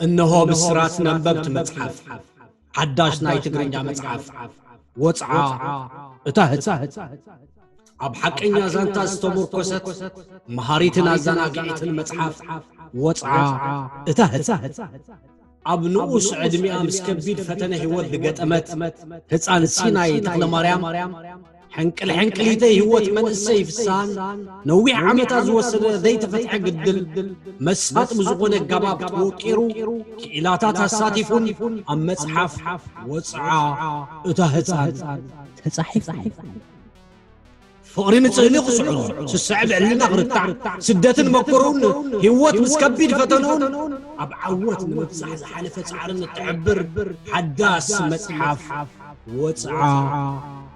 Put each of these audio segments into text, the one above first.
እነሆ ብስራት ነበብቲ መጽሓፍ፣ ሓዳሽ ናይ ትግርኛ መጽሓፍ፣ ወጽዓ እታ ህጻን። ኣብ ሓቀኛ ዛንታ ዝተሞርኮሰት መሃሪትን ኣዘናጊዒትን መጽሓፍ፣ ወጽዓ እታ ህጻን። ኣብ ንኡስ ዕድሚኣ ምስ ከቢድ ፈተነ ህይወት ዝገጠመት ህጻን ሲናይ ተኽለማርያም፣ ሕንቅል ሕንቅሊተይ ህይወት መንእሰይ ፍስሃን ነዊሕ ዓመታት ዝወሰደ ዘይተፈትሐ ግድል መሳጢ ብዝኾነ ኣገባብ ተወቂሩ፣ ክኢላታት ኣሳቲፉን ኣብ መጽሓፍ ወጽዓ እታ ህጻን ተጻሒፉ። ፍቕሪ ንጽህሊ ክስዕሮ፣ ስስዐ ብዕልና ክርታዕ፣ ስደትን መከሩን ህይወት ምስ ከቢድ ፈተንኡን ኣብ ዓወት ንምብጻሕ ዝሓለፈ ጻዕርን እትሕብር ሓዳስ መጽሓፍ ወጽዓ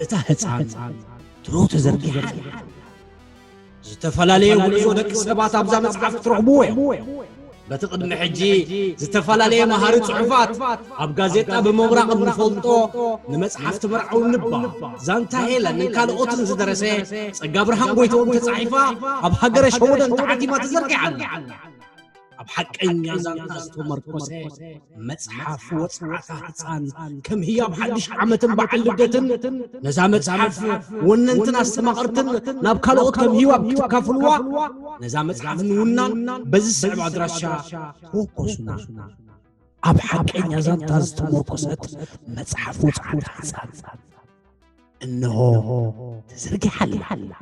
እታ ህጻን ትሮ ተዘርጊሓ ኣላ። ዝተፈላለየ ጉዕዞ ደቂ ሰባት ኣብዛ መጽሓፍ ክትረኽብዎ እዮም። በቲ ቅድሚ ሕጂ ዝተፈላለየ መሃሪ ጽሑፋት ኣብ ጋዜጣ ብምብራቕ እንፈልጦ ንመጽሓፍ ተመርዓዊ ንባ ዛንታ ሄለን ንካልኦትን ዝደረሰ ጸጋብርሃን ጎይትኦም ተጻሒፋ ኣብ ሃገረ ሸወደን ተሓቲማ ተዘርጊሓ ኣላ። ኣብ ሓቀኛ ዛንታ ዝተመርኮሰ መጽሓፍ ወጽዓታ ህጻን ከም ህያብ ሓድሽ ዓመትን በዓል ልደትን ነዛ መጽሓፍ ወነንትን ኣስተማቐርትን ናብ ካልኦት ከም ህያብ ክትካፍልዋ ነዛ መጽሓፍ ንውናን በዚ ዝስዕብ ኣድራሻ ተወከሱና። ኣብ ሓቀኛ ዛንታ ዝተመርኮሰት መጽሓፍ ወጽዓታ ህጻን እንሆ ተዘርጊሓ ኣላ።